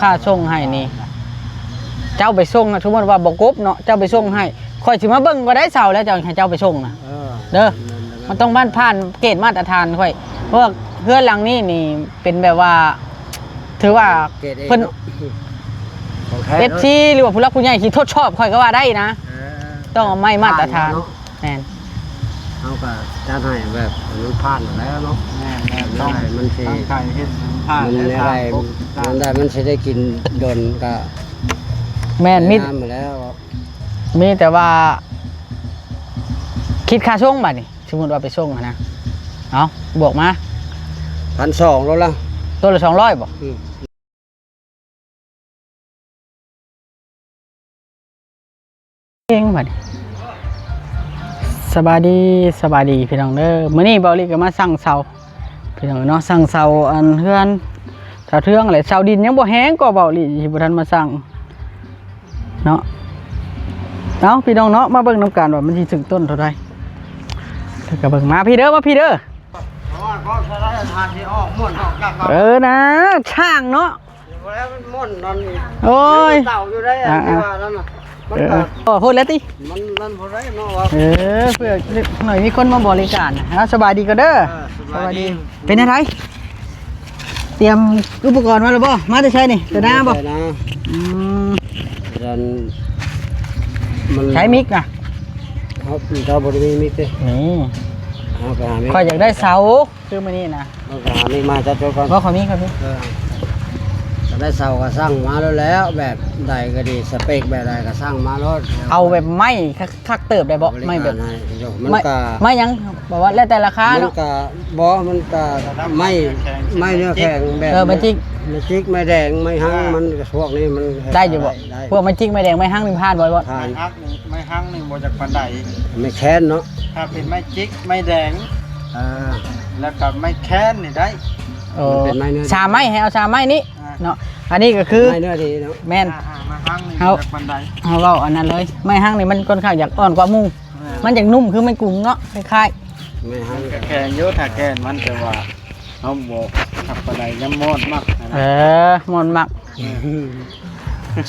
ຄ່າສົ່ງໃຫ້ນີ້ ເຈົ້າໄປສົ່ງນະ ສົມມຸດວ່າບໍ່ກົບເນາະ ເຈົ້າໄປສົ່ງໃຫ້ ຂ້ອຍຊິມາເບິ່ງກໍໄດ້ເຊົາແລ້ວ ເຈົ້າໃຫ້ເຈົ້າໄປສົ່ງນະ ເອີ ເດີ ມັນຕ້ອງຜ່ານ ຜ່ານເກນມາດຕະຖານຂ້ອຍ ເພາະວ່າເຮືອນຫຼັງນີ້ນີ້ເປັນແບບວ່າ ຖືວ່າ ເກຣດເອ ເພິ່ນ ເນາະ ຂອງແທ້ເນາະ ເອັຟຊີ ຫຼືວ່າຜູ້ຫຼັກຜູ້ໃຫຍ່ທີ່ທົດສອບຂ້ອຍກໍວ່າໄດ້ນະ ເອີ ຕ້ອງເອົາໄມ້ມາດຕະຖານ ຜ່ານເນາະ ແມ່ນ ເຮົາກໍຈັດໃຫ້ແບບມັນຜ່ານແລ້ວເນາະ ແມ່ນໆ ຕ້ອງໃຫ້ມັນຊິ ຕັ້ງໃຈເຮັດໃຫ້ມັນຜ່ານ ມັນ ແລ້ວ ໄດ້ ຖາມ ມັນໄດ້ ມັນຊິໄດ້ກິນດົນກໍ ແມ່ນ ມີ ງາມແລ້ວ ມີແຕ່ວ່າ ຄິດຄ່າສົ່ງບາດນີ້ ສົມມຸດວ່າໄປສົ່ງຫັ້ນນະ ເອົາ ບວກມາ ພັນສອງໂລລະ ໂລລະສອງຮ້ອຍບໍ່? ອືມ ເອງບັດນີ້ ສະບາຍດີ ສະບາຍດີພີ່ນ້ອງເດີ ມື້ນີ້ເບົາລີກໍມາສັ່ງເຊົາ ພີ່ນ້ອງເນາະ ສັ່ງເຊົາອັນເຮືອນສາວເທືອງແຫຼະ ເຊົາດິນຍັງບໍ່ແຫ້ງກໍເບົາລີຊິບໍ່ທັນມາສັ່ງເນາະ ເອົາ ພີ່ນ້ອງເນາະ ມາເບິ່ງນຳກັນວ່າມັນຊິຖືກຕົ້ນເທົ່າໃດ ແລ້ວກໍເບິ່ງ ມາພີ່ເດີ ມາພີ່ເດີ ເອີນະ ຊ່າງເນາະ ບໍ່ແລ້ວມັນມ່ອນນັ້ນ ໂອ້ຍ ເຕົາຢູ່ໄດ້ ອ່າໆ ທີ່ວ່ານັ້ນນະ ມັນ ເອີ ກໍ ເອີ ພໍໂພດແລ້ວຕິ ມັນນັ້ນບໍ່ໄດ້ເນາະ ວ່າ ເອີ ເພື່ອໜ້ອຍມີຄົນມາບໍລິການ ເອົາ ສະບາຍດີກ່ອນເດີ ເອີ ສະບາຍດີ ສະບາຍດີ ເປັນຈັ່ງໃດ ຕຽມອຸປະກອນມາແລ້ວບໍ່? ມາແຕ່ໃສນີ້? ແຕ່ນາບໍ່? ແຕ່ນາ ອືມ ອັນ ມັນ ໃຊ້ມິກນະ ເຮົາ ເຮົາບໍ່ໄດ້ມີມິກເດ້ ນີ້ ເຮົາໄປຫາມິກ ຂ້ອຍຢາກໄດ້ເສົາ ຄືມື້ນີ້ນະ ເຮົາໄປຫາມິກມາຈັດໂຈະກ່ອນ ບໍ່ ຂ້ອຍມີ ຂ້ອຍມີ ເອີ ຢາກໄດ້ເສົາກໍສັ່ງມາໂລດແລ້ວ ແບບໃດກໍດີ ສະເປັກແບບໃດກໍສັ່ງມາໂລດ ເອົາແບບໄມ້ຄັກໆເຕີບໄດ້ບໍ່? ໄມ້ແບບ ມັນກໍ ໄມ້ຫຍັງ? ແບບວ່າແລ້ວແຕ່ລາຄາເນາະ ມັນກໍ ບໍ່ ມັນກໍໄມ້ ໄມ້ເນື້ອແຂງແບບ ເອີ ໄມ້ຈິກ ໄມ້ຈິກ ໄມ້ແດງ ໄມ້ຮັງ ອ່າ ມັນກໍພວກນີ້ມັນ ໄດ້ຢູ່ບໍ່? ໄດ້ ພວກໄມ້ຈິກ ໄມ້ແດງ ໄມ້ຮັງນີ້ຜ່ານບໍ່? ຜ່ານ ໄມ້ຮັກນີ້ ໄມ້ຮັງນີ້ບໍ່ຈັກປານໃດ ໄມ້ແຄນເນາະ ຖ້າເປັນໄມ້ຈິກ ໄມ້ແດງ ອ່າ ແລ້ວກໍໄມ້ແຄນນີ້ໄດ້ ເອີ ມັນເປັນໄມ້ເນື້ອ ສາມໄມ້ ໃຫ້ເອົາສາມໄມ້ນີ້ ອ່າ ເນາະ ອັນນີ້ກໍຄື ໄມ້ເນື້ອດີເນາະ ແມ່ນ ອ່າໆ ໄມ້ຮັງນີ້ ເຮົາ ບໍ່ຈັກປານໃດ ເຮົາເວົ້າອັນນັ້ນເລີຍ ໄມ້ຮັງນີ້ມັນຄ່ອນຂ້າງຢາກອ່ອນກວ່າໝູ່ ອ່າ ມັນຢາກນຸ້ມຄືໄມ້ກຸງເນາະ ຄ້າຍໆ ໄມ້ຮັງ ມັນກໍແຂງຢູ່ ຖ້າແກ່ນມັນ ແຕ່ວ່າເຮົາບໍ່ຄັກປານໃດ ຍາມມ່ອນມັກນະ ເອີ ມ່ອນມັກ ເອີ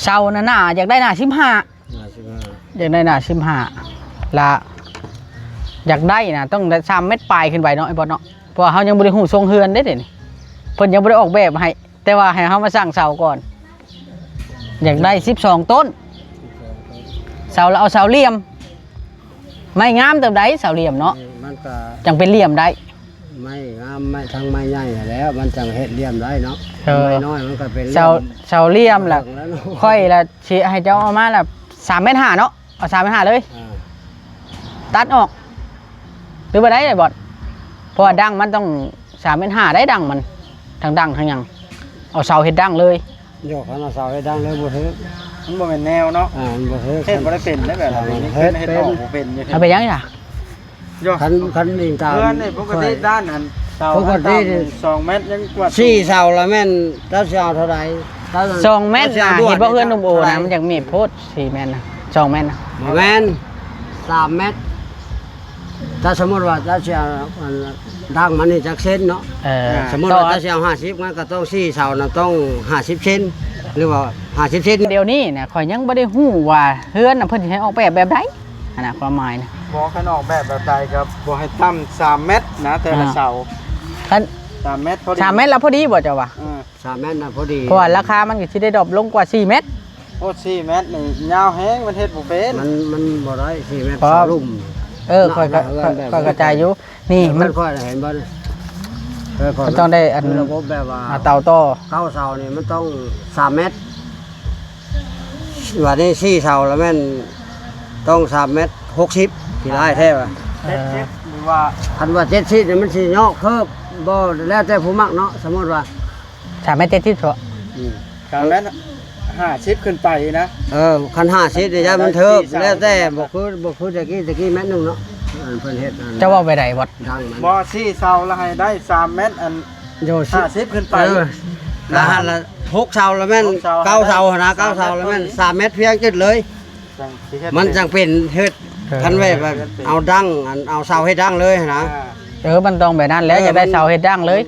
ເສົາໜ້າໆ ຢາກໄດ້ໜ້າສິບຫ້າ ໜ້າສິບຫ້າ ຢາກໄດ້ໜ້າສິບຫ້າ ລະ ຢາກໄດ້ນະ ຕ້ອງໄດ້ສາມແມັດປາຍຂຶ້ນໄປເນາະ ໄອ້ບອດເນາະ ເພາະວ່າເຮົາຍັງບໍ່ໄດ້ຮູ້ຊົງເຮືອນເດ້ ດຽວນີ້ ເພິ່ນຍັງບໍ່ໄດ້ອອກແບບໃຫ້ ແຕ່ວ່າໃຫ້ເຮົາມາສັ່ງເສົາກ່ອນ ຢາກໄດ້ສິບສອງຕົ້ນ ເສົາລະເອົາເສົາຫຼ່ຽມ ໄມ້ງາມເຕີບໃດເສົາຫຼ່ຽມເນາະ ມັນກໍ ຈັ່ງເປັນຫຼ່ຽມໄດ້ ໄມ້ງາມ ໄມ້ ທັງໄມ້ໃຫຍ່ຫັ້ນແຫຼະ ມັນຈັ່ງເຮັດຫຼ່ຽມໄດ້ເນາະ ເອີ ໄມ້ນ້ອຍມັນກໍເປັນ ເສົາ ເສົາຫຼ່ຽມລະ ຂ້ອຍລະຊິໃຫ້ເຈົ້າເອົາມາລະສາມແມັດຫ້າເນາະ ເອົາສາມແມັດຫ້າເລີຍ ອ່າ ຕັດອອກ ຫຼືບໍ່ໄດ້ບອດ ເພາະວ່າດັ້ງມັນຕ້ອງສາມແມັດຫ້າໄດ້ ດັ້ງມັນ ທັງດັ້ງທັງຫຍັງ ເອົາເສົາເຮັດດັ້ງເລີຍ ໂຍກ ຄັນເອົາເສົາເຮັດດັ້ງເລີຍບໍ່ຖືກ ມັນບໍ່ແມ່ນແນວເນາະ ອ່າ ມັນບໍ່ຖືກ ເຮັດບໍ່ໄດ້ເປັນໄດ້ແບບນີ້ ເຮັດເປັນ ເຮັດອອກບໍ່ເປັນຢູ່ ເອົາໄປຫຍັງລະ? ໂຍ ຄັນ ຄັນອີງຕາມເຮືອນນີ້ ປົກກະຕິດ້ານອັນເສົາ ປົກກະຕິນີ້ສອງແມັດ ຍັງກວາດສີ່ເສົາລະແມ່ນ ເຈົ້າຊິເອົາເທົ່າໃດ? ສອງແມັດນະ ເຫັນບໍ່ ເຮືອນໜຸ່ມໂອນະ ມັນຢາກເມັດໂພດ ສີ່ແມັດນະ ສອງແມັດນະ ບໍ່ແມ່ນ ສາມແມັດ ຖ້າສົມມຸດວ່າເຈົ້າຊິເອົາອັນດັ້ງມັນນີ້ຈັກເຊັນເນາະ ເອີ ສົມມຸດວ່າເຈົ້າຊິເອົາຫ້າສິບ ມັນກໍຕ້ອງສີ່ເສົານະ ຕ້ອງຫ້າສິບເຊັນ ຫຼືວ່າຫ້າສິບເຊັນ ດຽວນີ້ນະ ຂ້ອຍຍັງບໍ່ໄດ້ຮູ້ວ່າເຮືອນນະ ເພິ່ນຊິໃຫ້ອອກແບບແບບໃດ ຫັ້ນນະ ຄວາມໝາຍນະ ບໍ່ ຄັນອອກແບບແບບໃດກໍບໍ່ໃຫ້ຕ່ຳສາມແມັດນະ ແຕ່ລະເສົາ ອ່າ ຄັນສາມແມັດພໍດີ ສາມແມັດລະພໍດີບໍ່ ເຈົ້າວ່າ? ເອີ ສາມແມັດນະພໍດີ ເພາະວ່າລາຄາມັນກໍຊິໄດ້ດຣອບລົງກວ່າສີ່ແມັດ ໂອ້ ສີ່ແມັດນີ້ຍາວແຮງ ມັນເຮັດບໍ່ເປັນ ມັນ ມັນບໍ່ໄດ້ສີ່ແມັດ ເພາະ ເສົາລຸ່ມ ເອີ ເນາະ ຂ້ອຍກໍ ຂ້ອຍ ຂ້ອຍເຂົ້າໃຈຢູ່ ນີ້ມັນ ຂ້ອຍເຫັນບໍ່ ເອີ ຂ້ອຍ ມັນຕ້ອງໄດ້ອັນ ຄືລະບົບແບບວ່າ ອ່າ ເຕົາຕໍ່ ເກົ້າເສົານີ້ມັນຕ້ອງສາມແມັດ ບາດນີ້ສີ່ເສົາລະແມ່ນຕ້ອງສາມແມັດຫົກສິບ ຂີ້ຮ້າຍແທ້ວ່າ ເອີ ເຈັດສິບ ຫຼືວ່າ ຄັນວ່າເຈັດສິບນີ້ມັນຊິຍອກເພີ່ມ ບໍ່ ແລ້ວແຕ່ຜູ້ມັກເນາະ ສົມມຸດວ່າ ສາມແມັດເຈັດສິບເທາະ ອືມ ສາມແມັດຫ້າສິບຂຶ້ນໄປນະ ເອີ ຄັນຫ້າສິບນີ້ຢ້ານມັນຖືກ ແລ້ວແຕ່ ບໍ່ຄື ບໍ່ຄືແຕ່ກີ້ ແຕ່ກີ້ແມັດໜຶ່ງເນາະ ອັນເພິ່ນເຮັດ ເຈົ້າເວົ້າໄປໃດ ວັດ ດັ້ງມັນ ບໍ່ ສີ່ເສົາລະໃຫ້ໄດ້ສາມແມັດ ອັນ ໂຍ ຫ້າສິບຂຶ້ນໄປ ເອີ ລະຫັ້ນລະຫົກເສົາລະແມ່ນ ຫົກເສົາ ເກົ້າເສົາຫັ້ນນະ ເກົ້າເສົາລະແມ່ນສາມແມັດພຽງຈຸດເລີຍ ມັນຈັ່ງເປັນເຮັດ ເອີ ຄັນແບບວ່າເອົາດັ້ງ ອັນ ເອົາເສົາເຮັດດັ້ງເລີຍຫັ້ນນະ ອ່າ ເອີ ມັນຕ້ອງແບບນັ້ນແຫຼະ ເອີ ຢາກໄດ້ເສົາເຮັດດັ້ງເລີຍ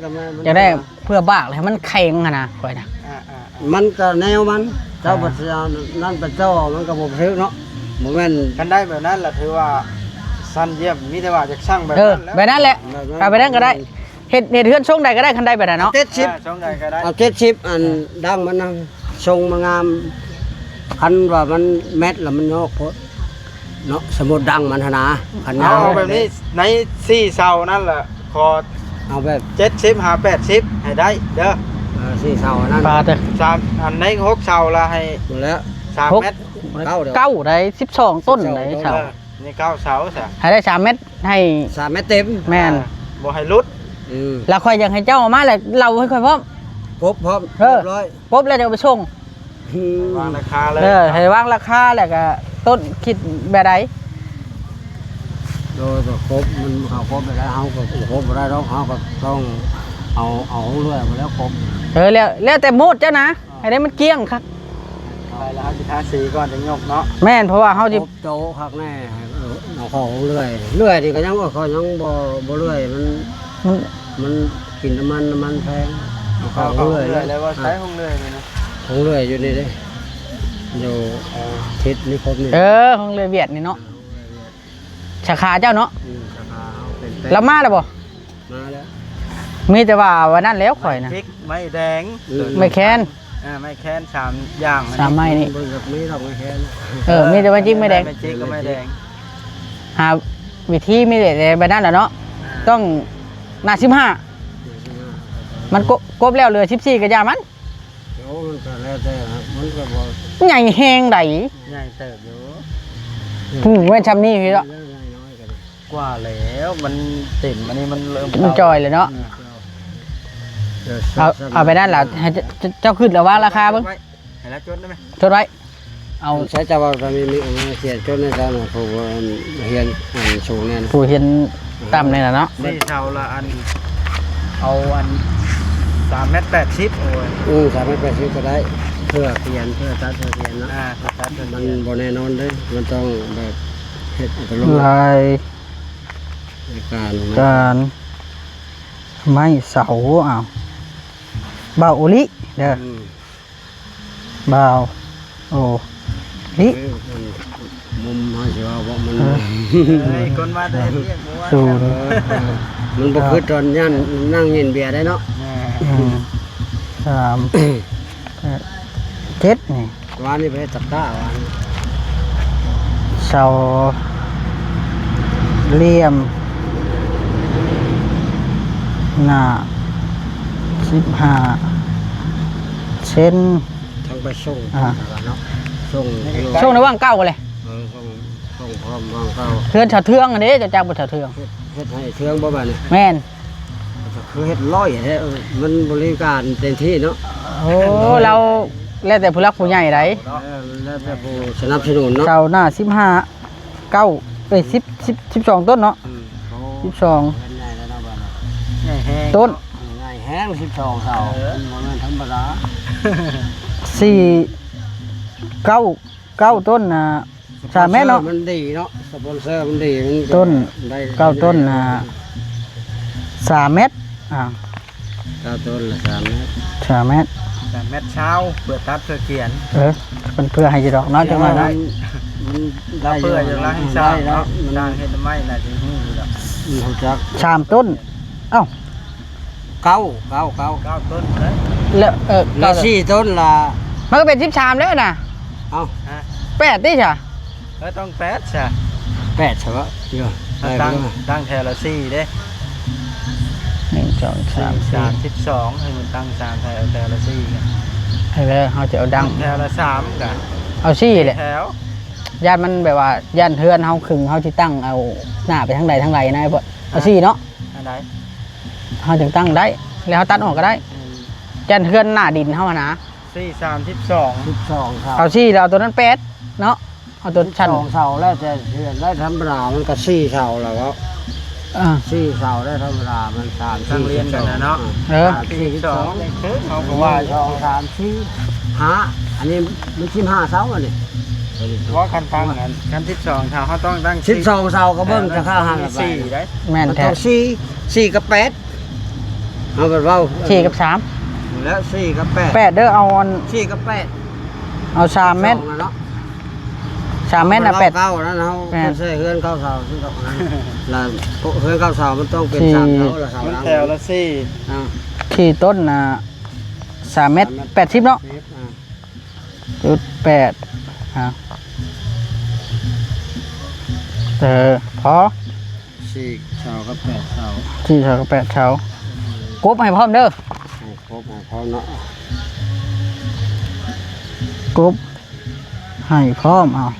ຢາກໄດ້ເພື່ອບາກໃຫ້ມັນແຂງຫັ້ນນະ ຂ້ອຍນະ ອ່າ ມັນກໍແນວມັນ ເຈົ້າ ອ່າ ບັດຊິເອົານັ້ນໄປຕໍ່ ມັນກໍບໍ່ຖືກເນາະ ບໍ່ແມ່ນ. ຄັນໄດ້ແບບນັ້ນລະຖືວ່າຊັ້ນຢ້ຽມ ມີແຕ່ວ່າຢາກສັ່ງແບບ ເອີ ນັ້ນແຫຼະ ແບບນັ້ນແຫຼະ ແບບນັ້ນ ເອົາແບບນັ້ນກໍໄດ້ ເຮັດ ເຮັດເຮືອນຊົງໃດກໍໄດ້ ຄັນໄດ້ແບບນັ້ນເນາະ ເຈັດສິບ ເອີ ຊົງໃດກໍໄດ້ ເອົາເຈັດສິບ ອັນ ເອີ ດັງມັນນະ ຊົງມັນງາມ ຄັນວ່າມັນແມັດລະມັນຍອກໂພດເນາະ ສົມມຸດດັງມັນຫັ້ນນະ ຄັນຍາວ ເອົາແບບນີ້ ໃນສີ່ເສົານັ້ນລະ ຂໍເອົາແບບເຈັດສິບຫາແປດສິບໃຫ້ໄດ້ເດີ ເອີ ສີ່ເສົານັ້ນ ປາເຕີ ສາມ ອັນໃນຫົກເສົາລະໃຫ້ ພຸ້ນແຫຼະ ສາມແມັດ ເກົ້າ ເກົ້າໄດ້ ສິບສອງຕົ້ນໄດ້ ສິບສອງຕົ້ນ ເສົາ ເອີ ນີ້ເກົ້າເສົາຊະ ໃຫ້ໄດ້ສາມແມັດ ໃຫ້ສາມແມັດເຕັມ ແມ່ນ ອ່າ ບໍ່ໃຫ້ຫຼຸດ ອືມ ລະຂ້ອຍຢາກໃຫ້ເຈົ້າເອົາມາ ລະເລົ່າໃຫ້ຂ້ອຍພ້ອມ ກົບພ້ອມ ເອີ ຮຽບຮ້ອຍ ປົບແລ້ວຈະເອົາໄປສົ່ງ ອືມ ວາງລາຄາເລີຍ ເອີ ໃຫ້ວາງລາຄາ ແລ້ວກະຕົ້ນຄິດແບບໃດ? ໂດຍ ກໍຄົບ ມັນເອົາຄົບໄປໄດ້ ເຮົາກໍຄົບບໍ່ໄດ້ດອກ ເຮົາກໍຕ້ອງເອົາ ເອົາເລື່ອຍໄປແລ້ວຄົບ ເອີ ແລ້ວ ແລ້ວແຕ່ໂມດເຈົ້ານະ ໃຫ້ໄດ້ມັນກ້ຽງຄັກ ໄປແລ້ວເຮົາຊິທາສີກ່ອນຈຶ່ງຍົກເນາະ ແມ່ນ ເພາະວ່າເຮົາຊິ ໂຕຄັກແນ່ ເອົາເຂົ້າເລື່ອຍ ເລື່ອຍນີ້ກໍຍັງ ຂ້ອຍຍັງບໍ່ ບໍ່ເລື່ອຍ ມັນ ມັນ ມັນກິນນ້ຳມັນ ນ້ຳມັນແພງ ເອົາເຂົ້າເລື່ອຍ ເຂົ້າເລື່ອຍ ແລ້ວວ່າໃຊ້ຫ້ອງເລື່ອຍນີ້ນະ ຫ້ອງເລື່ອຍຢູ່ນີ້ເດ້ ຢູ່ ເອີ ທິດນິຄົມນີ້ ເອີ ຫ້ອງເລື່ອຍຫວຽດນີ້ເນາະ ສາຂາເຈົ້າເນາະ ອືມ ສາຂາເຮົາເປັນແປ້ງ ລາວມາແລ້ວບໍ່? ມາແລ້ວ ມີແຕ່ວ່າວັນນັ້ນແລ້ວຂ້ອຍນະ ໄມ້ຈິກ ໄມ້ແດງ ອືມ ໄມ້ແຄນ ອ່າ ໄມ້ແຄນສາມຢ່າງ ສາມໄມ້ນີ້ ບໍ່ຢາກມີດອກໄມ້ແຄນ ເອີ ມີແຕ່ໄມ້ຈິກໄມ້ແດງ ໄມ້ຈິກກັບໄມ້ແດງ ຫາວິທີມີແຕ່ແບບນັ້ນລະເນາະ ອ່າ ຕ້ອງໜ້າສິບຫ້າ ໜ້າສິບຫ້າ ມັນກົບ ກົບແລ້ວເຫຼືອສິບສີ່ກໍຢ່າມັນ ໂອ້ ມັນກໍແລ້ວແຕ່ ມັນກໍບໍ່ ໃຫຍ່ແຮງໃດ ໃຫຍ່ເຕີບຢູ່ ອືມ ແມ່ນຊ່ຳນີ້ພີ້ເນາະ ໃຫຍ່ນ້ອຍກໍໄດ້ ກວ່າແລ້ວ ມັນເຕັມ ອັນນີ້ມັນເລີ່ມ ມັນຈ່ອຍແລ້ວເນາະ ອືມ ເອົາ ເອົາໄປນັ້ນລະ ໃຫ້ເຈົ້າ ເຈົ້າຂຶ້ນລະວ່າລາຄາເບິ່ງ ໃຫ້ລະຈົດໄດ້ໄໝ? ຈົດໄວ້ ເອົາ ໃຊ້ເຈົ້າວ່າຕອນນີ້ມີ ເອົາມາຂຽນຈົດໃນເຈົ້ານະ ເພາະວ່າຮຽນ ອັນ ສູງແນ່ນະ ຜູ້ຮຽນຕ່ຳແນ່ນະເນາະ ສີ່ເສົາລະອັນ ເອົາອັນ ສາມແມັດແປດສິບ ໂອ້ຍ ອືມ ສາມແມັດແປດສິບກໍໄດ້ ເພື່ອຂຽນ ເພື່ອຕັດ ເພື່ອຂຽນເນາະ ອ່າ ເພື່ອຕັດ ເພື່ອຂຽນ ມັນບໍ່ແນ່ນອນເດ້ ມັນຕ້ອງແບບເຮັດອັດຕະໂນມັດ ລາຍ ໃນການ ການ ໄມ້ເສົາ ອ້າວ ບ່າວໂອລິເດີ ອືມ ບ່າວໂອລິ ເອີ ມັນ ມຸມເຮົາຊິວ່າບໍ່ ມັນ ເອີ ເອີຍ ຄົນມາແຕ່ເຮັດວຽກບໍ່ວ່າ ສູນ ເອີ ມັນບໍ່ຄືຕອນຍ່າງ ນັ່ງເຢັນເບຍໄດ້ເນາະ ອືມ ສາມ ເຈັດ ນີ້ ວານນີ້ໄປເຮັດຕະກ້າວານ ເສົາຫຼ່ຽມ ໜ້າ ສິບຫ້າ ເຊັນ ທາງໄປສົ່ງ ອ່າ ເນາະ ສົ່ງ ສົ່ງໃນວັງເກົ່າເລີຍ ເອີ ສົ່ງ ສົ່ງພ້ອມວັງເກົ່າ ເຮືອນຊາວເທືອງຫັ້ນເດ້ ເຈົ້າຈັກບໍ່ຊາວເທືອງ ເຮັດ ເຮັດໃຫ້ເທືອງບໍ່ບາດນີ້ ແມ່ນ ກໍຄືເຮັດຮ້ອຍແທ້ ເອີ ມັນບໍລິການເຕັມທີ່ເນາະ ໂອ້ ລາວແລ້ວແຕ່ຜູ້ຫຼັກຜູ້ໃຫຍ່ໃດ ເອີ ແລ້ວແຕ່ຜູ້ສະໜັບສະໜູນເນາະ ເສົາໜ້າສິບຫ້າ ເກົ້າ ເອີຍ ສິບ ສິບ ສິບສອງຕົ້ນເນາະ ອືມ ໂອ້ ສິບສອງ ເຮືອນໃຫຍ່ແລ້ວເນາະບາດນີ້ ໃຫຍ່ແຮງ ຕົ້ນ ເນາະ ໃຫຍ່ແຮງ ສິບສອງເສົາ ເອີ ມັນບໍ່ແມ່ນທຳມະດາ ສີ່ ເກົ້າ ເກົ້າຕົ້ນນະ ສາມແມັດເນາະ ມັນດີເນາະ ສະປອນເຊີມັນດີ ມັນກໍ ຕົ້ນ ໄດ້ ເກົ້າຕົ້ນນະ ສາມແມັດ ອ່າ ເກົ້າຕົ້ນລະສາມແມັດ ສາມແມັດ ສາມແມັດຊາວ ເພື່ອຕັດເພື່ອຂຽນ ເອີ ເພິ່ນເພື່ອໃຫ້ຢູ່ດອກເນາະ ຈັ່ງວ່າເນາະ ມັນ ມັນໄດ້ ເພື່ອຢູ່ ຢູ່ລະໃຫ້ສ້າງເນາະ ໄດ້ ໄດ້ ສ້າງເຮັດໄມ້ໜ້າຈະຮູ້ຢູ່ດອກ ມັນຮູ້ຈັກ ສາມຕົ້ນ ເອົ້າ ເກົ້າ ເກົ້າ ເກົ້າ ເກົ້າຕົ້ນເດ້ ແລ້ວ ເອີ ລະສີ່ຕົ້ນລະ ມັນກໍເປັນສິບສາມແລ້ວນະ ເອົ້າ ຮະ ແປດຕິຊະ ເອີ ຕ້ອງແປດຊະ ແປດຊະເບາະ ເອີ ຕັ້ງ ຕັ້ງແຖວລະສີ່ເດ້ ໜຶ່ງ ສອງ ສາມ ສີ່ ສາມສິບສອງ ໃຫ້ມັນຕັ້ງສາມແຖວ ແຖວລະສີ່ ໃຫ້ແລ້ວເຮົາຈະເອົາດັງ ແຖວລະສາມກະ ເອົາສີ່ແຫຼະ ແຖວ ຢ້ານມັນແບບວ່າ ຢ້ານເຮືອນເຮົາຄຶງ ເຮົາຊິຕັ້ງເອົາໜ້າໄປທາງໃດທາງໃດນະ ເອົາສີ່ເນາະ ອັນໃດ ເຮົາຈຶ່ງຕັ້ງໄດ້ ແລ້ວເຮົາຕັດອອກກໍໄດ້ ອືມ ຢ້ານເຮືອນໜ້າດິນເຮົາຫັ້ນນະ ສີ່ ສາມສິບສອງ ສິບສອງເສົາ ເອົາສີ່ ແລ້ວເອົາຕົວນັ້ນແປດເນາະ ເອົາຕົວຊັ້ນ ສອງເສົາ ແລ້ວແຕ່ເຮືອນ ແລ້ວທຳມະດາມັນກໍສີ່ເສົາແລ້ວເນາະ ອ່າ ສີ່ເສົາ ແລ້ວທຳມະດາມັນສາມສີ່ ຕັ້ງລຽນກັນນະເນາະ ເອີ ສາມສີ່ ສິບສອງ ເຮົາກໍວ່າ ສອງ ສາມ ສີ່ ຫ້າ ອັນນີ້ມັນສິບຫ້າເສົາ ອັນນີ້ ບໍ່ ຄັນຕັ້ງອັນ ຄັນສິບສອງເສົາ ເຮົາຕ້ອງຕັ້ງ ສິບສອງເສົາ ກໍເບິ່ງຈາກຂ້າງຫັ້ນລະໄປ ສີ່ໄດ໋ ແມ່ນແທ້ ມັນຕ້ອງສີ່ ສີ່ກັບແປດ ເຮົາກໍເວົ້າ ສີ່ກັບສາມ ເອີ ແລ້ວສີ່ກັບແປດ ແປດເດີ ເອົາອັນ ສີ່ກັບແປດ ເອົາສາມແມັດ ສອງນະເນາະ ສາມແມັດນະ ແປດ ເກົ້ານັ້ນເຮົາ ແມ່ນ ໃສ່ເຮືອນເກົ້າເສົາ ທີ່ດອກນັ້ນ ແລ້ວເຮືອນເກົ້າເສົາມັນຕ້ອງເປັນ ສີ່ ສາມເສົາລະ ສາມ ມັນ ຫຼັງ ແຖວລະສີ່ ອ່າ ທີ່ຕົ້ນນະ ສາມແມັດ ສາມແມັດ ແປດສິບເນາະ ແປດສິບ ອ່າ ຈຸດແປດ ອ່າ ເອີ ພໍ ສີ່ເສົາກັບແປດເສົາ ສີ່ເສົາກັບແປດເສົາ ກົບໃຫ້ພ້ອມເດີ ໃຫ້ຄົບໃຫ້ພ້ອມເນາະ ກົບໃຫ້ພ້ອມ ເອົາ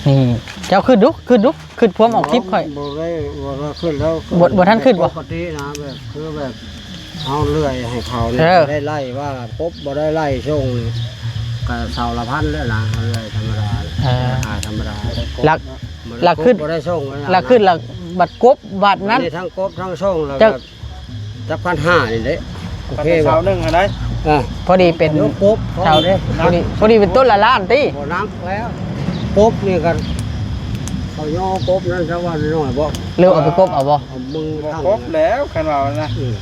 ນີ້ ເຈົ້າຂຶ້ນດຸ ຂຶ້ນດຸ ຂຶ້ນພວມອອກຄລິບຂ້ອຍ ບໍ່ໄດ້ ບໍ່ໄດ້ຂຶ້ນແລ້ວ ບໍ່ ບໍ່ທັນຂຶ້ນບໍ່ ປົກກະຕິນະ ແບບ ຄືແບບ ເຮົາເລື່ອຍໃຫ້ເຂົານີ້ ເອີ ໄດ້ໄລ່ວ່າກົບບໍ່ໄດ້ໄລ່ສົ່ງ ກະເສົາລະພັນແລ້ວນະ ເຮົາເລື່ອຍທຳມະດາ ເອີ ຂາຍທຳມະດາ ຫຼັກ ຫຼັກຂຶ້ນ ບໍ່ໄດ້ສົ່ງ ຫຼັກຂຶ້ນ ຫຼັກ ບັດກົບ ບັດນັ້ນ ອັນນີ້ທັງກົບທັງສົ່ງ ແລ້ວ ເຈົ້າ ກໍຈັກພັນຫ້ານີ້ເດ້ ໂອເຄ ເສົາໜຶ່ງຫັ້ນໃດ ອ່າ ພໍດີເປັນ ຍົກກົບ ເສົາ ພໍດີ ພໍດີເປັນຕົ້ນລະລ້ານຕິ ບໍ່ໜັກແລ້ວ ກົບນີ້ກໍ ເຂົາຍໍກົບນັ້ນຊະວ່າໜ້ອຍບໍ່ ຫຼືເອົາໄປກົບເອົາບໍ່? ເອົາມື ບໍ່ ທັງ ກົບແລ້ວ ຄັນວ່ານະ ອືມ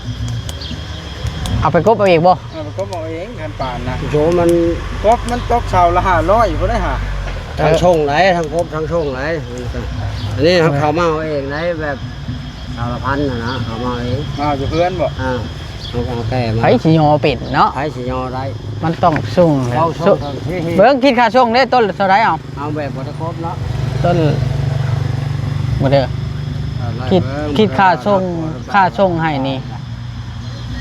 ເອົາໄປກົບເອົາເອງບໍ່? ເອົາໄປກົບເອົາເອງ ຄັນປານນະ ໂຫ ມັນ ກົບມັນຕົກເສົາລະຫ້າຮ້ອຍພຸ້ນເດ້ຫາ ທັງ ເອີ ສົ່ງໄດ໋ ທັງກົບທັງສົ່ງໄດ໋ ອັນນີ້ ເອີ ເຂົາມາເອົາເອງໄດ໋ ແບບ ເສົາລະພັນຫັ້ນນະ ເຂົາມາເອົາເອງ ມາເອົາຢູ່ເຮືອນບໍ່? ອ່າ ເຂົາເອົາແກ່ມາ ໃຜຊິຍໍເປັນເນາະ ໃຜຊິຍໍໄດ້ ມັນຕ້ອງສົ່ງແຫຼະ ຕ້ອງສົ່ງ ເບິ່ງຄິດຄ່າສົ່ງເດ້ ຕົ້ນເທົ່າໃດເອົາ? ເອົາແບບບໍ່ໄດ້ຄົບເນາະ ຕົ້ນ ບໍ່ເດີ ເອີ ໄລ່ ຄິດ ເບິ່ງ ຄິດຄ່າສົ່ງ ບໍ່ໄດ້ວ່າ ຄ່າສົ່ງໃຫ້ນີ້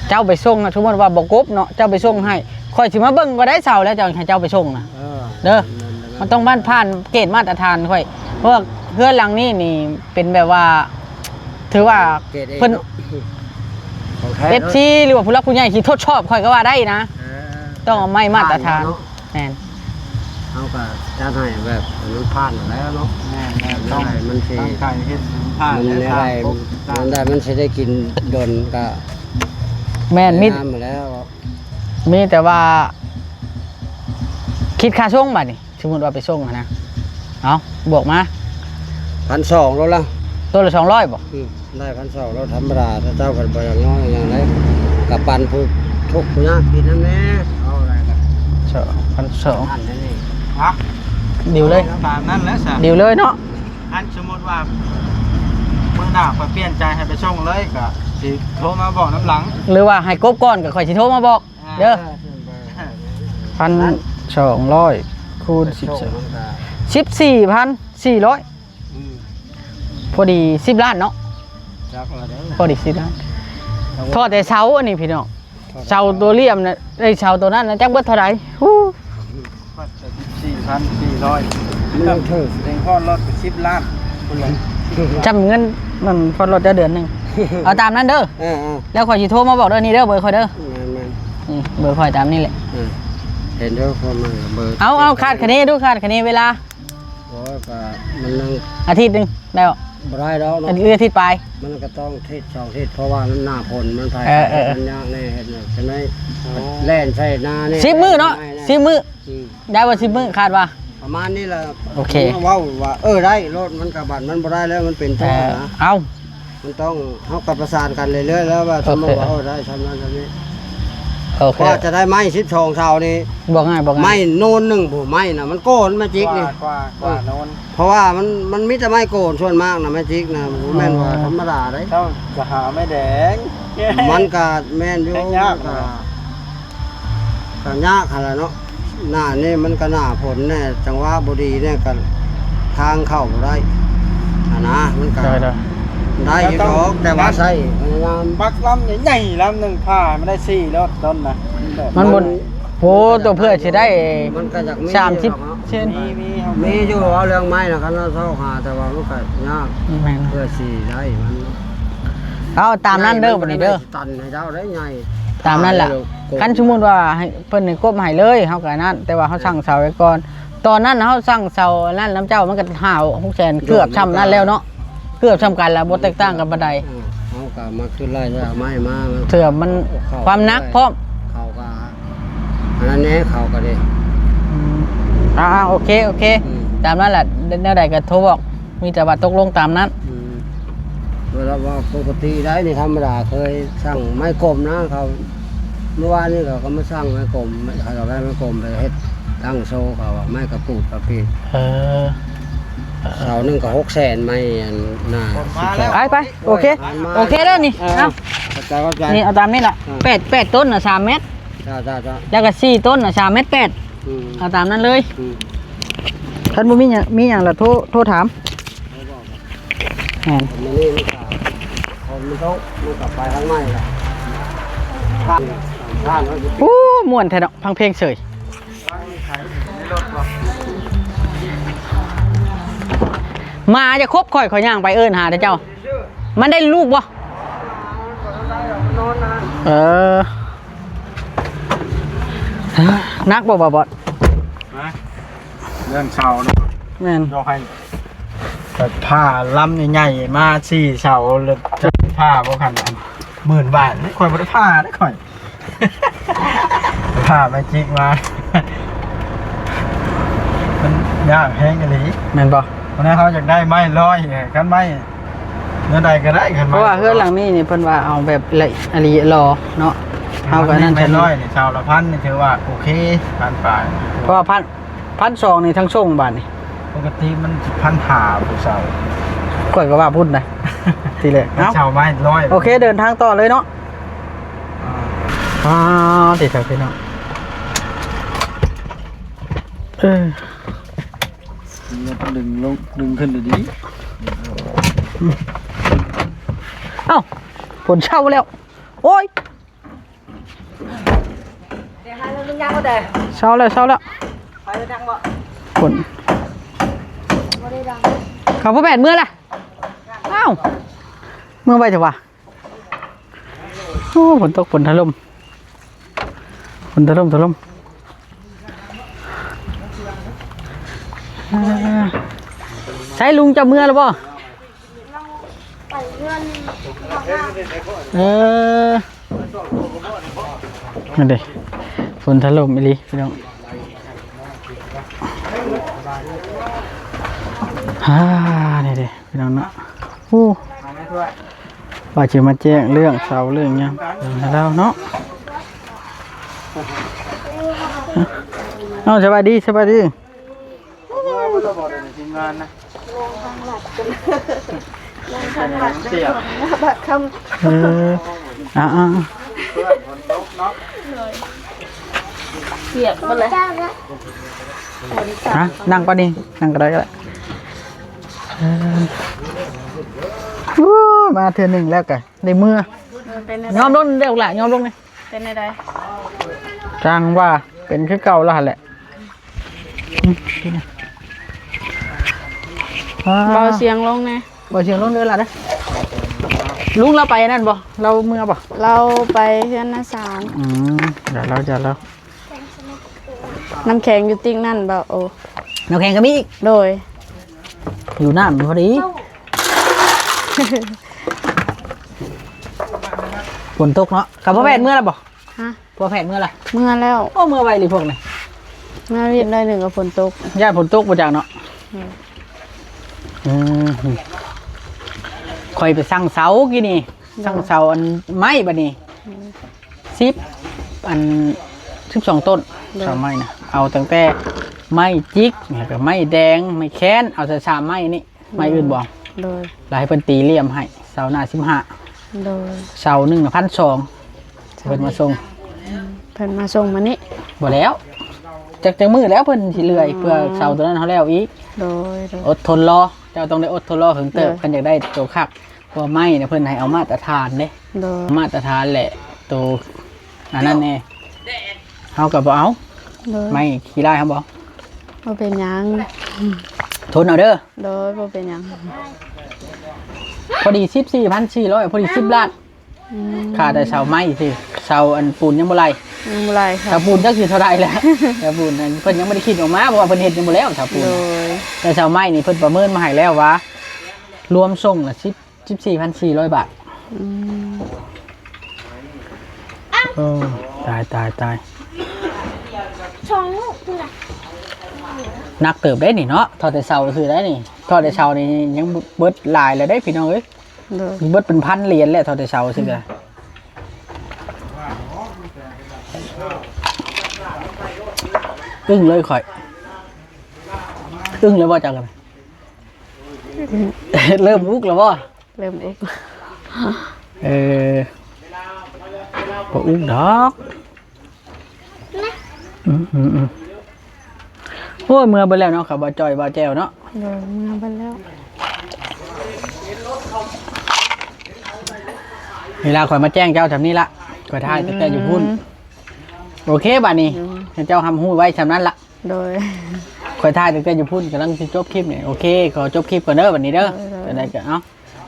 ເຈົ້າໄປສົ່ງນະ ສົມມຸດວ່າບໍ່ກົບເນາະ ເຈົ້າໄປສົ່ງໃຫ້ ຂ້ອຍຊິມາເບິ່ງກໍໄດ້ເຊົາແລ້ວ ເຈົ້າໃຫ້ເຈົ້າໄປສົ່ງນະ ເອີ ເດີ ແມ່ນໆ ມັນຕ້ອງຜ່ານ ຜ່ານເກນມາດຕະຖານຂ້ອຍ ເພາະວ່າເຮືອນຫຼັງນີ້ນີ້ເປັນແບບວ່າ ຖືວ່າ ເກຣດເອ ເພິ່ນ ເນາະ ຂອງແທ້ ເອັຟຊີ ຫຼືວ່າຜູ້ຫຼັກຜູ້ໃຫຍ່ທີ່ທົດສອບຂ້ອຍກໍວ່າໄດ້ນະ ເອີ ຕ້ອງເອົາໄມ້ມາດຕະຖານ ຜ່ານແລ້ວເນາະ ແມ່ນ ເຮົາກໍຈັດໃຫ້ແບບມັນຜ່ານແລ້ວເນາະ ແມ່ນໆ ຕ້ອງໃຫ້ມັນຊິ ຕັ້ງໃຈເຮັດໃຫ້ມັນຜ່ານ ມັນ ແລ້ວ ໄດ້ ມັນໄດ້ ມັນຊິໄດ້ກິນດົນກໍ ແມ່ນ ມີ ງາມແລ້ວ ມີແຕ່ວ່າ ຄິດຄ່າສົ່ງບາດນີ້ ສົມມຸດວ່າໄປສົ່ງຫັ້ນນະ ເອົາ ບວກມາ ພັນສອງໂລດລະ ໂຕລະສອງຮ້ອຍບໍ່? ອືມ ໄດ້ພັນສອງໂລດ ທຳມະດາ ຖ້າເຈົ້າເພິ່ນບໍ່ຢາກຍ້ອຍຫຍັງໃດ ກະປັນຜູ້ທຸກຜູ້ຍາກກິນນຳແດ່ ເອົາໄດ້ກະ ສອງພັນສອງ ອັນນີ້ ຮະ ດີລເລີຍ ຕາມນັ້ນແຫຼະຊະ ດີລເລີຍເນາະ ອັນສົມມຸດວ່າ ມື້ໜ້າຂ້ອຍປ່ຽນໃຈໃຫ້ໄປສົ່ງເລີຍ ກະຊິໂທມາບອກນຳຫຼັງ ຫຼືວ່າໃຫ້ກົບກ່ອນ ກະຂ້ອຍຊິໂທມາບອກ ອ່າ ເດີ ເອີ ພັນສອງຮ້ອຍຄູນສິບສອງ ສິບສີ່ພັນສີ່ຮ້ອຍ ອືມ ພໍດີສິບລ້ານເນາະ ຈັກລະເດີ ພໍດີສິບລ້ານ ພໍແຕ່ເສົາອັນນີ້ພີ່ນ້ອງ ເສົາຕົວຫຼ້ຽມນະ ໄອ້ເສົາຕົວນັ້ນນະ ຈັກເບິດເທົ່າໃດ ຮູ້ ພັນສີ່ຮ້ອຍ ມັນຖືກ ເຕັງຮອດລົດສິບລ້ານພຸ້ນແຫຼະ ຈຳເງິນມັນຮອດລົດເຈົ້າເດືອນໜຶ່ງ ເອົາຕາມນັ້ນເດີ ເອີໆ ແລ້ວຂ້ອຍຊິໂທມາບອກເດີ ນີ້ເດີ ເບີຂ້ອຍເດີ ແມ່ນໆ ນີ້ເບີຂ້ອຍຕາມນີ້ແຫຼະ ເອີ ເຫັນເດີ ເອົາ ເອົາ ຄາດຄະເນດູ ຄາດຄະເນເວລາ ໂອ້ຍ ກະມັນຍັງ ອາທິດໜຶ່ງໄດ້ບໍ່? ບໍ່ໄດ້ດອກເນາະ ອາທິດ ອາທິດປາຍ ມັນກະຕ້ອງທິດສອງທິດ ເພາະວ່າມັນໜ້າຝົນ ມັນພາຍ ເອີໆ ມັນຍາກແດ່ ເຮັດແນວຈັ່ງໃດ ໂອ້ ແລ່ນໃສ່ນານີ້ ສິບມື້ເນາະ ສິບມື້ ອືມ ໄດ້ບໍ່ ສິບມື້ ຄາດວ່າ ປະມານນີ້ລະ ໂອເຄ ເວົ້າວ່າ ເອີ ໄດ້ໂລດ ມັນກະບັດມັນບໍ່ໄດ້ແລ້ວ ມັນເປັນຕົວນະ ເອີ ເອົ້າ ມັນຕ້ອງ ເຮົາກໍປະສານກັນເລື້ອຍໆ ແລ້ວວ່າ ໂອເຄ ສົມມຸດວ່າ ເອີ ໄດ້ຊ່ຳນັ້ນຊ່ຳນີ້ ໂອເຄ ວ່າຈະໄດ້ໄມ້ສິບສອງເສົານີ້ ບໍ່ງ່າຍ ບໍ່ງ່າຍ ໄມ້ໂນນໜຶ່ງພຸ້ນ ໄມ້ນະ ມັນໂກນໄມ້ຈິກນີ້ ກວ່າ ກວ່າ ກວ່າໂນນ ເພາະວ່າມັນ ມັນມີແຕ່ໄມ້ໂກນ ສ່ວນມາກນະ ໄມ້ຈິກນະ ບໍ່ແມ່ນວ່າ ອໍ ທຳມະດາເດ້ ເຈົ້າຈະຫາໄມ້ແດງ ມັນກະແມ່ນຢູ່ ຍາກ ມັນກະ ກໍຍາກຫັ້ນແຫຼະເນາະ ໜ້ານີ້ມັນກໍໜ້າຝົນແດ່ ຈັງຫວະບໍ່ດີແດ່ ກໍທາງເຂົ້າບໍ່ໄດ້ຫັ້ນນະ ມັນກໍ ໂດຍໆ ໄດ້ຢູ່ດອກ ແຕ່ວ່າໃຊ້ພະຍາຍາມ ບັກລຳໃຫຍ່ໆ ລຳໜຶ່ງຜ່າໃຫ້ມັນໄດ້ສີ່ໂລດຕົ້ນນະ ມັນບໍ່ ມັນ ໂອ້ ຕົວເພື່ອຊິໄດ້ ມັນກໍຢາກມີ ສາມສິບ ເນາະ ເຊັນ ມີ ມີ ມີຢູ່ ເວົ້າເລື່ອງໄມ້ນະ ຄັນວ່າຊອກຫາ ແຕ່ວ່າມັນກໍຍາກ ແມ່ນ ເພື່ອຊິໄດ້ມັນ ເອົາຕາມນັ້ນເດີ ບັດນີ້ເດີ ຕັນໃຫ້ເຈົ້າໄດ້ໃຫຍ່ ຕາມນັ້ນແຫຼະ ຄັນສົມມຸດວ່າໃຫ້ ເພິ່ນໃຫ້ກົບໃຫ້ເລີຍ ເຮົາກໍອັນນັ້ນ ແຕ່ວ່າເຮົາ ເອີ ສັ່ງເສົາໄວ້ກ່ອນ ຕອນນັ້ນເຮົາສັ່ງເສົາອັນນັ້ນນຳເຈົ້າ ມັນກໍຫ້າຫົກແສນ ເກືອບຊ່ຳນັ້ນແລ້ວເນາະ ເກືອບຊ່ຳກັນລະ ບໍ່ແຕກຕ່າງກັນປານໃດ ເອີ ເຮົາກໍມາຄືໄລ່ເອົາໄມ້ມາ ເທື່ອມັນ ເຂົ້າ ຄວາມໜັກພ້ອມ ເຂົາກໍອັນນັ້ນແດ່ ເຂົາກໍເດ້ ອືມ ອ່າ ໂອເຄ ໂອເຄ ອືມ ຕາມນັ້ນແຫຼະ ແນວໃດກໍໂທບອກ ມີແຕ່ວ່າຕົກລົງຕາມນັ້ນ ອືມ ເວລາວ່າປົກກະຕິໄດ້ນີ້ ທຳມະດາ ເຄີຍສັ່ງໄມ້ກົມນະ ເຂົາ ເມື່ອວານນີ້ເຂົາກໍມາສັ່ງໄມ້ກົມ ເຂົາເອົາໄມ້ກົມໄປເຮັດຕັ້ງໂຊ ເຂົາວ່າໄມ້ກະປູດກະປີດ. ເອີ ເສົາໜຶ່ງກໍຫົກແສນ ໄມ້ອັນໜ້າສິບສອງ. ໄປ ໄປ ໂອເຄ ໂອເຄເດີນີ້. ເອີ ເອົາ ຂອບໃຈ ຂອບໃຈ. ນີ້ເອົາຕາມນີ້ລະ. ເອີ ແປດ ແປດຕົ້ນນະ ສາມແມັດ. ຈ້າ ຈ້າ ຈ້າ. ແລ້ວກໍສີ່ຕົ້ນນະ ສາມແມັດແປດ. ອືມ ເອົາຕາມນັ້ນເລີຍ. ອືມ ຄັນບໍ່ມີຫຍັງ ມີຫຍັງລະໂທ ໂທຖາມ. ແມ່ນ ມື້ນີ້ມັນກະ ຝົນມັນຕົກ ມັນກະໄປທາງໃໝ່ລະ ຜ່ານ ຜ່ານ. ໂອ້ ມ່ວນແທ້ເນາະ ຟັງເພງເສີຍ. ໝາຈະຄົບຂ້ອຍ ຂ້ອຍຍ່າງໄປເອີ້ນຫາແຕ່ເຈົ້າ. ມັນໄດ້ລູກບໍ່? ເອີ ໜັກບໍ່ ບ່າວບອດ? ເລື່ອງເສົາເນາະ. ແມ່ນ ຢາກໃຫ້ແບບຜ້າລຳໃຫຍ່ໆ ມາສີ່ເສົາ ແລ້ວຈະຜ້າບໍ່ຄັນ ໝື່ນບາດ. ຂ້ອຍບໍ່ໄດ້ຜ້າເດ້ຂ້ອຍ ຜ້າແມັກຈິກມາ. ມັນຍາກແຮງອີ່ຫຼີ ແມ່ນບໍ່? ເພາະນັ້ນເຮົາຢາກໄດ້ໄມ້ຮ້ອຍ ຄັນໄມ້ ແນວໃດກໍໄດ້ ຄັນ ເພາະວ່າເຮືອນຫຼັງນີ້ນີ້ເພິ່ນວ່າເອົາແບບລະອຽດຫຼໍ່ເນາະ. ເຮົາກໍນັ້ນ ໄມ້ຮ້ອຍນີ້ ເສົາລະພັນນີ້ຖືວ່າໂອເຄ ພັນປາຍ. ເພາະວ່າພັນ ພັນສອງນີ້ທັງສົ່ງບາດນີ້. ປົກກະຕິມັນພັນຫ້າຜູ້ເຊົ່າ. ຂ້ອຍກໍວ່າພຸ້ນນະ ທີແລກ. ເອົາ ເຊົ່າໄມ້ຮ້ອຍ. ໂອເຄ ເດີນທາງຕໍ່ເລີຍເນາະ. ອ່າ ຕິດເອົາພີ່ນ້ອງ. ເອີ ດຶງລົງ ດຶງຂຶ້ນດີໆ. ເອົ້າ ຝົນເຊົາແລ້ວ. ໂອ້ຍ ເຊົາແລ້ວ ເຊົາແລ້ວ. ຝົນ ເຂົາພໍ່ແບດເມືອລະ. ອ້າວ ເມືອໄວແທ້ຫວາ. ໂອ້ ຝົນຕົກ ຝົນຖະຫຼົ່ມ ຝົນຖະຫຼົ່ມ ຖະຫຼົ່ມ. ອ່າ ໃສລຸງເຈົ້າເມືອແລ້ວບໍ່? ເອີ ນັ້ນເດ້ ຝົນຖະຫຼົ່ມອີ່ຫຼີພີ່ນ້ອງ. ອ່າ ນີ້ເດ້ ພີ່ນ້ອງເນາະ. ໂອ້ ວ່າຊິມາແຈ້ງເລື່ອງເສົາເລື່ອງຫຍັງໃຫ້ລາວເນາະ. ເອົາ ສະບາຍດີ ສະບາຍດີ. ເອີ ອ່າໆ ປຽກໝົດເລີຍ. ຮະ ນັ່ງປານນີ້ ນັ່ງກໍໄດ້ ກໍໄດ້. ເອີ ໂອ້ ມາເທື່ອໜຶ່ງແລ້ວກະໄດ້ເມືອ. ເປັນແນວໃດ? ຍອມລົງເດ້ອລະ ຍອມລົງນີ້. ເປັນແນວໃດ? ຈັ່ງວ່າເປັນຄືເກົ່າລະຫັ້ນແຫຼະ. ອືມ ເບົາສຽງລົງແດ່ ເບົາສຽງລົງເດີລະເດີ. ລຸງລາວໄປນັ້ນບໍ່? ລາວເມືອບໍ່? ລາວໄປເຮືອນນ້າສາວ. ອືມ ຢ່າລາວ ຢ່າລາວ. ນ້ຳແຂງຢູ່ຕິກນັ້ນບໍ່? ໂອ້ ນ້ຳແຂງກໍມີອີກ. ໂດຍ ຢູ່ນ້ຳພໍດີ. ຝົນຕົກເນາະ. ກັບພໍ່ແພດເມືອແລ້ວບໍ່? ຮະ? ຜົວແພດເມືອລະ? ເມືອແລ້ວ. ໂອ້ ເມືອໄວອີ່ຫຼີພວກນີ້. ມາວຽກໜ້ອຍໜຶ່ງກໍຝົນຕົກ. ຢ້ານຝົນຕົກບໍ່ຈັກເນາະ. ອືມ ອືມ ຂ້ອຍໄປສັ່ງເສົາກີ້ນີ້. ໂດຍ. ສັ່ງເສົາອັນໄມ້ບັດນີ້. ອືມ. ສິບ ອັນ ສິບສອງຕົ້ນ. ໂດຍ. ເສົາໄມ້ນະ ເອົາຕັ້ງແຕ່ໄມ້ຈິກ ແລ້ວກໍໄມ້ແດງ ໄມ້ແຄນ ເອົາແຕ່ສາມໄມ້ນີ້. ໄມ້ອື່ນບໍ່? ໂດຍ. ແລ້ວໃຫ້ເພິ່ນຕີຫຼ່ຽມໃຫ້ ເສົາໜ້າສິບຫ້າ. ໂດຍ. ເສົາໜຶ່ງນະ ພັນສອງ ເພິ່ນມາສົ່ງ. ອືມ ເພິ່ນມາສົ່ງມື້ນີ້. ບໍ່ແລ້ວ ຈັກ ຈັກມື້ແລ້ວເພິ່ນຊິເລື່ອຍ. ອືມ. ເພື່ອເສົາຕົວນັ້ນເຮົາແລ້ວອີກ. ໂດຍ ໂດຍ. ອົດທົນລໍ ເຈົ້າຕ້ອງໄດ້ອົດທົນລໍເຫິງເຕີບ. ໂດຍ. ຄັນຢາກໄດ້ໂຕຄັກ ເພາະວ່າໄມ້ນະ ເພິ່ນໃຫ້ເອົາມາດຕະຖານເດ້. ໂດຍ. ມາດຕະຖານແຫຼະ ໂຕອັນນັ້ນແນ່ ເຮົາກໍບໍ່ເອົາ. ໂດຍ. ໄມ້ຂີ້ລ້າຍເຮົາບໍ່? ບໍ່ເປັນຫຍັງ ທົນເອົາເດີ. ໂດຍ ບໍ່ເປັນຫຍັງ. ພໍດີສິບສີ່ພັນສີ່ຮ້ອຍ ພໍດີສິບລ້ານ. ອືມ. ຄ່າແຕ່ເສົາໄມ້ຊື່ ເສົາອັນປູນຍັງບໍ່ໄລ່. ຍັງບໍ່ໄລ່. ເສົາປູນຈັກຊິເທົ່າໃດແລ້ວ. ເສົາປູນນັ້ນເພິ່ນຍັງບໍ່ໄດ້ຄິດອອກມາ ເພາະວ່າເພິ່ນເຮັດຍັງບໍ່ແລ້ວເສົາປູນ. ໂດຍ. ແຕ່ເສົາໄມ້ນີ້ເພິ່ນປະເມີນມາໃຫ້ແລ້ວວ່າ ລວມສົ່ງລະສິບ ສິບສີ່ພັນສີ່ຮ້ອຍບາດ. ອືມ. ໂອ້ ຕາຍ ຕາຍ ຕາຍ. ສອງລູກພຸ້ນນະ. ໜັກເຕີບເດ້ນີ້ເນາະ ທໍ່ແຕ່ເສົາຊື່ໄດ໋ນີ້. ທໍ່ແຕ່ເສົານີ້ຍັງເບິດຫຼາຍແລ້ວເດ້ພີ່ນ້ອງເອີຍ. ໂດຍ. ເບິດເປັນພັນຫຼຽນແລ້ວ ທໍ່ແຕ່ເສົາຊື່ກະ. ອືມ. ອຶ້ງເລີຍຂ້ອຍ ອຶ້ງເລີຍບໍ່ຈັກກັນ ເລີ່ມອຸກແລ້ວບໍ່? ເລີ່ມອຸກ ເອີ ບໍ່ອຸກດອກ ອືມໆໆ ໂອ້ຍ ເມືອເບິດແລ້ວເນາະ ເຂົາບໍ່ຈ່ອຍບໍ່ແຈ່ວເນາະ ໂດຍ ເມືອເບິດແລ້ວ ເວລາຂ້ອຍມາແຈ້ງເຈົ້າຊ່ຳນີ້ລະ ຂ້ອຍຖ່າຍຕັ້ງແຕ່ຢູ່ພຸ້ນ ອືມ ໂອເຄ ບາດນີ້ ອືມ ໃຫ້ເຈົ້າຮັບຮູ້ໄວ້ຊ່ຳນັ້ນລະ ໂດຍ ຂ້ອຍຖ່າຍຕັ້ງແຕ່ຢູ່ພຸ້ນ ກຳລັງຊິຈົບຄລິບນີ້ ໂອເຄ ຂໍຈົບຄລິບກ່ອນເດີ ບາດນີ້ເດີ ໂດຍໆ ຈັ່ງໃດກໍເອົາ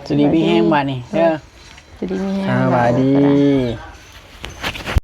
ຢູ່ດີມີແຮງບາດນີ້ເດີ ໂດຍ ຢູ່ດີມີແຮງ ສະບາຍດີ ເດີ.